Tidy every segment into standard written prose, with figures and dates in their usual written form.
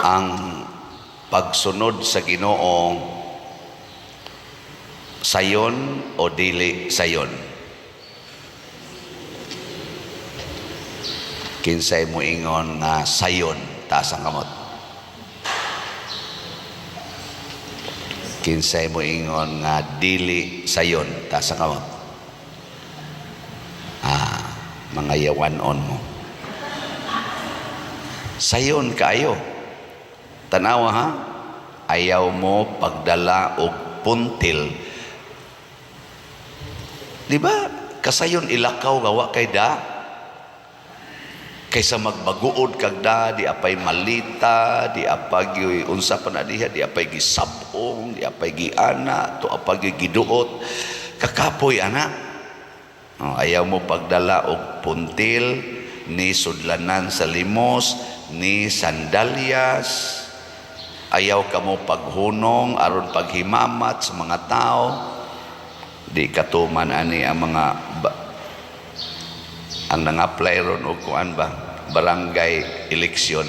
Ang pagsunod sa Ginoo, sayon o dili sayon? Kinsay moingon nga sayon, taas ang kamot. Kinsay moingon nga dili sayon, taas ang kamot. Ah, mga yawanon mo. Sayon kaayo. Tanawa ha, ayaw mo pagdala og puntil. Di ba? Kasayon ilakaw gawa kay da. Kaysa magbaguod kag da, di apay malita, di apay unsa pa na diha, di apay gisabong, di apay giana, to apay giduot. Kakapoy ana. Oh, ayaw mo pagdala og puntil, ni sudlanan sa limos, ni sandalyas. Ayaw ka mo paghunong aron paghimamat sa mga tao. Di katuman ani ang mga ang nang-apply ron og kuan ba, barangay election,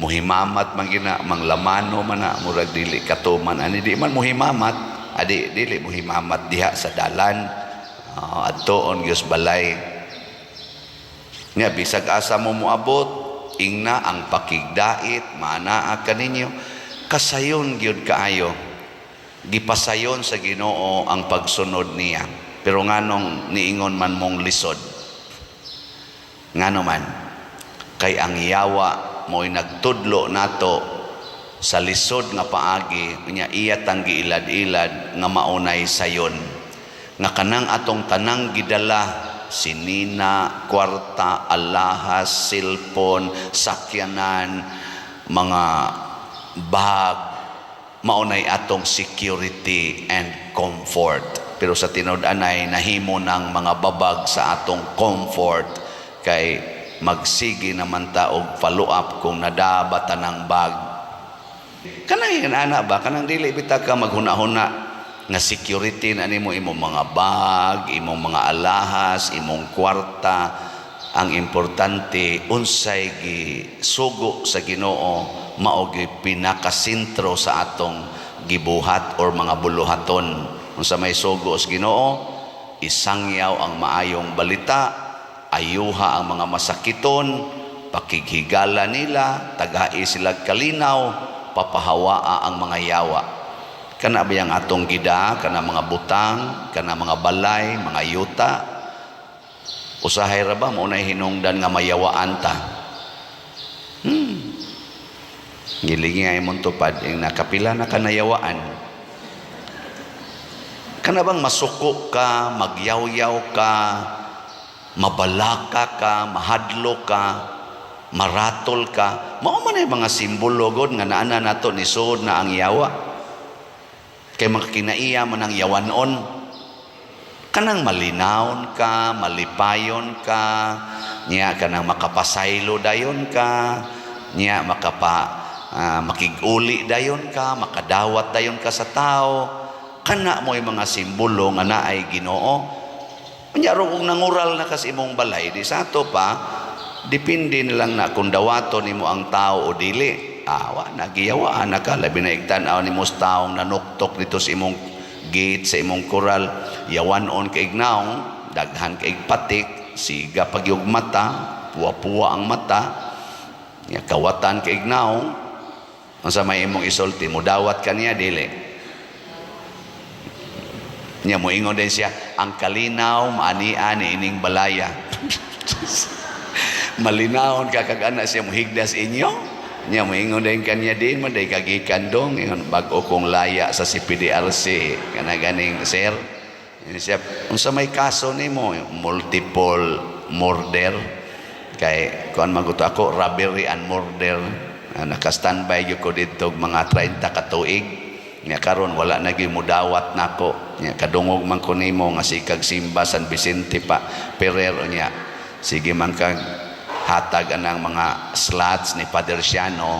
muhimamat man gina, manglamano man na, murag dili katuman ani. Di man muhimamat adi, dili muhimamat diha sa dalan, adtoon gyud balay nga bisag asa mo moabot, ingna ang pakigdait maanaa kaninyo. Kasayon gyud kaayo, gipasayon sa Ginoo ang pagsunod niya. Pero nganong niingon man mong lisod? Ngano man? Kay ang yawa mo'y nagtudlo nato sa lisod nga paagi nya, iya tang giilad-ilad nga maunay sayon, nga kanang atong tanang gidala, sinina, kwarta, alahas, cellphone, sakyanan, mga bag, maunay atong security and comfort. Pero sa tinud-anay, nahimo ng mga babag sa atong comfort, kay magsige naman ta og follow up kung nadaba tanang bag. Kanang ana ba, kanang dili bitaw ka maghuna-huna nga security na nimo imong mga bag, imong mga alahas, imong kwarta. Ang importante, unsay gisugo sa Ginoo, mao gyud pinakasentro sa atong gibuhat or mga buluhaton. Unsa may sugo sa Ginoo? Isangyaw ang maayong balita, ayuha ang mga masakiton, pakighigala nila, tagai sila kalinaw, papahawaa ang mga yawa. Kana ba yang atong gida, kana mga butang, kana mga balay, mga yuta? Usahay ra ba mo nay hinungdan nga mayawaan ta? Gilingi ay mong tupad, yung nakapila na ka nayawaan. Kana bang masuko ka, magyawyaw ka, mabalaka ka, mahadlo ka, maratol ka, mao man ay mga simbolo god nga naana nato ni suod na ang yawa. Kay mga kinaiya man ang yawanon. Kanang malinawon ka, malipayon ka, niya kanang makapasaylo dayon ka, niya makiguli dayon ka, makadawat dayon ka sa tao. Kana mo mga simbolo nga naay Ginoo. Unya ro kung nangural na kas imong balay, di sa ato pa, depende na lang na kung dawaton nimo ang tao o dili. Awa, nagiyawaan na ka, labi na igtan-aw nimo sa taong nanuktok dito sa imong gate, sa imong koral, yawanon kay ignaong, daghan kay patik, siga pagyug mata, puwa-puwa ang mata, ya, kawatan kay ignaong. Unsa may imong isulti? Mudawat ka niya, dili? Niya moingon din siya, ang kalinaw maania ni ining balaya. Malinawon ka kag ana siya mohigdas inyo. Niya moingon din kanya din man day kagikan dong, ingon bag-o kong laya sa CPDRC kana ganing sir. Ingon siya, unsa may kaso nimo? Multiple murder. Kay kuan maguto ako, robbery and murder. Naka-standby gyud ko didto mga 30 ka tuig. Nya karon wala na gyud mudawat nako. Nya kadungog man ko nimo nga sikag simba San Vicente pa Ferrer, nya sige man kag hatag anang mga slots ni Father Siano,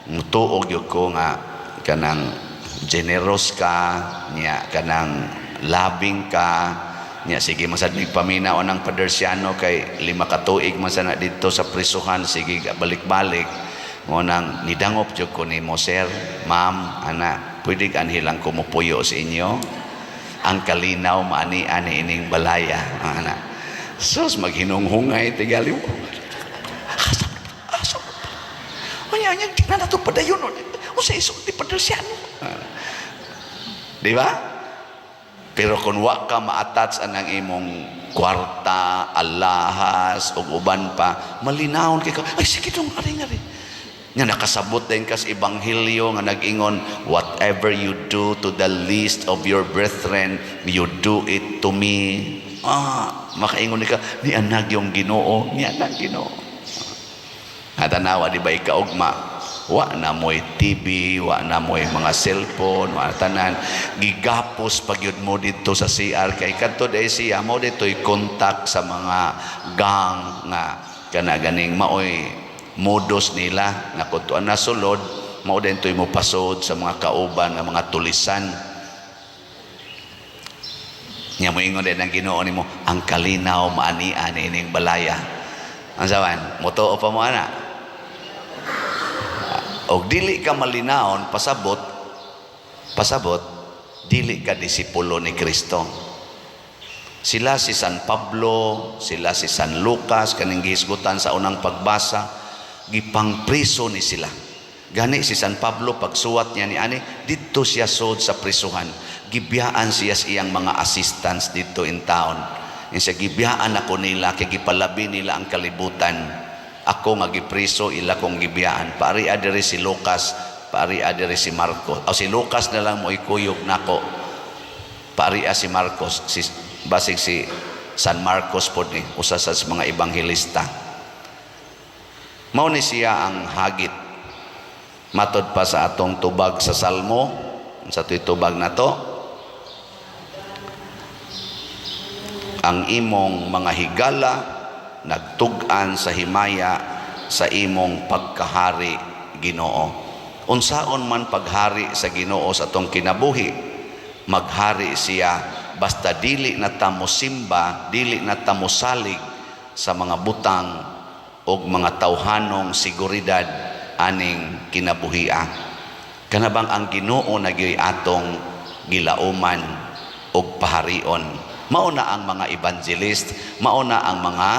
mutuo gyud ko nga kanang generous ka nya, kanang labing ka nya, sige man sad mig paminaw anang Father Siano kay 5 ka tuig man sana didto sa prisuhan, sige balik-balik. Mo nang nidangop jud ko nimo, sir, ma'am, ana, pwede anhi lang ko mupuyo sa inyo. Ang kalinaw maani ani ining balaya, ana. Sus, maghinunghungay tigali. Asa, asa. Anya, anya, di na nato padayon. Unsa isulti, Padre Siano? Di ba? Pero kung wa ka ma-attach anang imong kwarta, alahas, ug uban pa, malinawon kay ka. Ay, sige dong, ari nga rin. Nga nakasabot din kas ebanghelyo nga nag-ingon, "Whatever you do to the least of your brethren, you do it to me." Ah, makaingon ni ka, ni anag yung Ginoo, ni anag Ginoo. Hatanawa, di ba, ikaugma, wa na mo'y TV, wa na mo'y mga cellphone, wa na tanan. Gigapos pagyud mo dito sa CR kay kadto dai siya mo dito'y contact sa mga gang nga kana ganing maoy modus nila nga kun tuan na sulod mao din to'y mo pasod sa mga kauban nga mga tulisan. Nya moingon din ang Ginoo nimo, ang kalinaw maanian ining balaya. Ang sawan, motuo pa mo ana? Og dili ka malinawon, pasabot, pasabot, dili ka disipulo ni Kristo. Sila si San Pablo, sila si San Lucas, kaning gihisgutan sa unang pagbasa, gipangpriso ni sila. Gani si San Pablo, pagsuwat niya ni ani, didto siya sod sa prisuhan. Gibiyaan siya sa iyang mga assistants dito in town. Insa, "Gibiyaan ako nila kay gipalabi nila ang kalibutan. Ako nga gipriso, ila kong gibiyaan. Pari diri si Lucas, pari diri si Marcos. O si Lucas na lang mo ikuyog nako. Pari si Marcos," si basig si San Marcos pod ni, usa sa mga ebanghelista. Mao ni siya ang hagit. Matod pa sa atong tubag sa Salmo, sa to'y tubag na to, ang imong mga higala nagtug-an sa himaya sa imong pagkahari, Ginoo. Unsaon man paghari sa Ginoo sa atong kinabuhi, maghari siya basta dili na ta mosimba, dili na ta mosalig sa mga butang og mga tawhanong seguridad aning kinabuhia. Kanabang ang Ginoo na gyuy atong gilauman og paharion. Mao na ang mga evangelist, mao na ang mga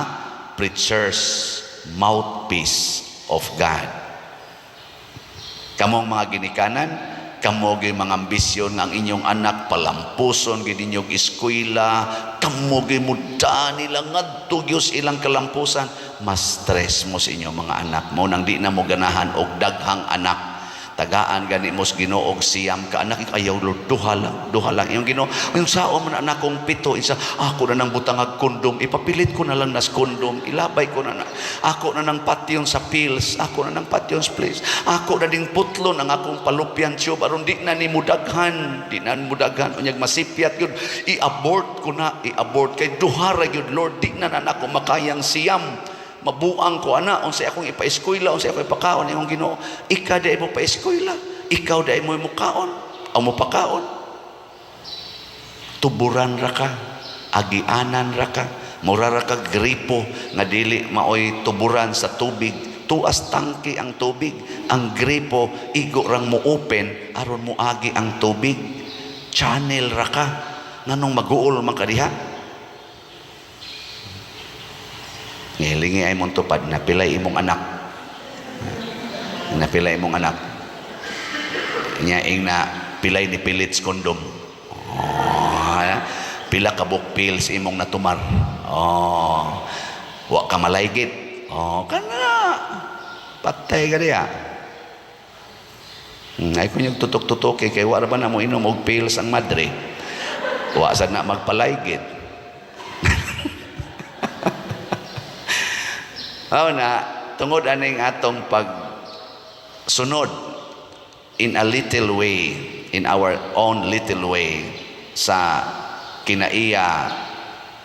preachers, mouthpiece of God. Kamong mga ginikanan, kamo gyud mga ambisyon nga ang inyong anak palampuson gyud ninyong eskwela, kamo gyud muda nila ngadto gyud sa ilang kalampusan, mas stress mo sa inyong mga anak mo nang di na mo ganahan og daghang anak. Tagaan gani mo sa Ginoo og 9 ka anak, ayaw, Lord, duha lang, duha lang. Yung Ginoo, yung sao man anak kong pito, isa ako na nang butangag kondom, ipapilit ko na lang nas kondom, ilabay ko na na. Ako na nang patyon sa pills, ako na nang patyon sa pills. Ako na ding putlon ang akong fallopian tube aron di na ni mudaghan, di na mudaghan unyag masipyat yun. I-abort ko na, i-abort kay duha ra gyud, Lord, di na na nako makayang 9. Mabuang ko ana, unsay akong ipa-eskwela, unsay akong ipakaon? Imong Ginoo, ikaw di mo pa-eskwela, ikaw di mo mukaon o mo pakaon. Tuburan ra ka, agianan ra ka, mura ra ka gripo nga dili maoy tuburan sa tubig. Tuas tangki ang tubig, ang gripo igo rang mo open aron moagi ang tubig. Channel ra ka. Nganong maguol man ka diha? Ngilingi ay mong tupad, napilay imong anak. Napilay imong anak. Nya ing na pilay ni pilits kondom. Oh, pila ka book pills imong natumar. Oh, wa ka malaygit. Oh, kana. Patay ka diya. Ay kung yung tutok-tutok kay wa ra ba na mo inom og pills ang madre. Wa sad na magpalaygit. Mao na, tungod aning atong pagsunod in a little way, in our own little way, sa kinaiya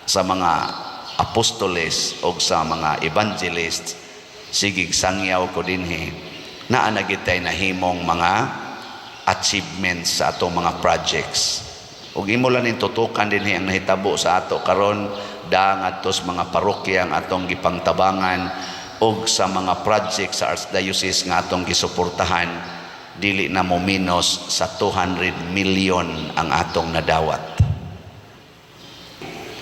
sa mga apostoles o sa mga evangelists, sigig sangyaw ko dinhi, naa na gitay nahimong mga achievements sa atong mga projects. Ug imo lang ning tutukan dinhi ang nahitabo sa ato karon da ngadto sa mga parokya ang atong gipangtabangan. Ug sa mga project sa Archdiocese nga atong gisuportahan, dili na mo minus sa 200 million ang atong nadawat.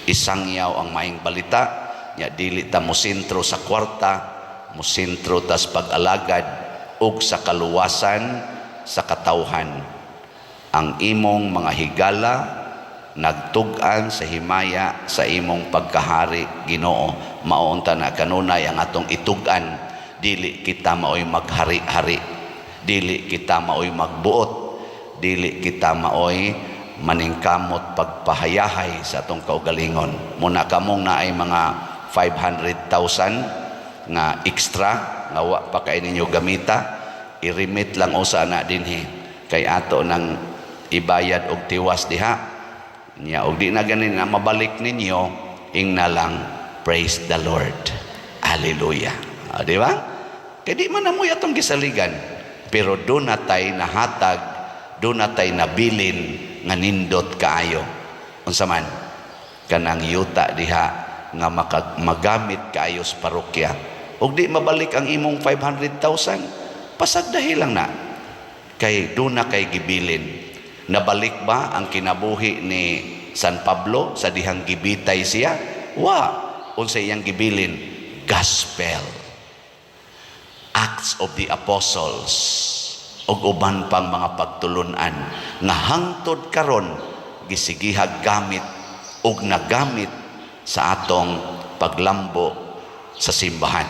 Isangyaw ang maayong balita nya. Dili ta mo sentro sa kwarta, mo sentro tas pag-alagad ug sa kaluwasan sa katawhan. Ang imong mga higala nagtug-an sa himaya sa imong pagkahari, Ginoo. Mao unta na kanunay ang atong itug-an. Dili kita maoy maghari-hari, dili kita maoy magbuot, dili kita maoy maningkamot pagpahayahay sa atong kaugalingon. Muna kamong naay mga 500,000 nga extra nga wa pa kay ninyo gamita, i-remit lang usa na dinhi kay ato nang ibayad og tiwas diha nya. Og di na ganin na mabalik ninyo, ingna lang, "Praise the Lord, hallelujah." Ah, di ba? Kay di man namoy atong gisaligan, pero duna tay nahatag, duna tay nabilin nga nindot kaayo. Unsa man kanang yuta diha nga magamit kaayo sa parokya. Ug di mabalik ang imong 500,000, pasagdahi lang na kay duna kay gibilin. Nabalik ba ang kinabuhi ni San Pablo sa dihang gibitay siya? Wa. Unsa iyang gibilin? Gospel, Acts of the Apostles ug uban pang mga pagtulunan nga hangtod karon gisigihag gamit ug nagamit sa atong paglambo sa simbahan.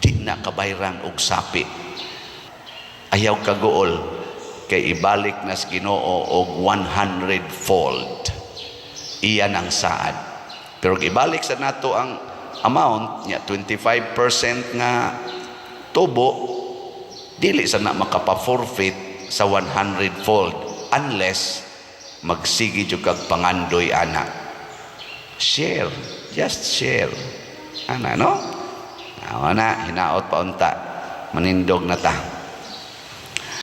Di na kabayran og sapi. Ayaw kaguol kay ibalik nas Ginoo og 100 fold iyan ang saad. Pero ibalik sa nato ang amount nya, 25% nga tubo, dili sa na makapa-forfeit sa 100 fold unless magsige jud kag pangandoy ana. Share, just share ana, no? Awa na, hinaot pa unta manindog na ta.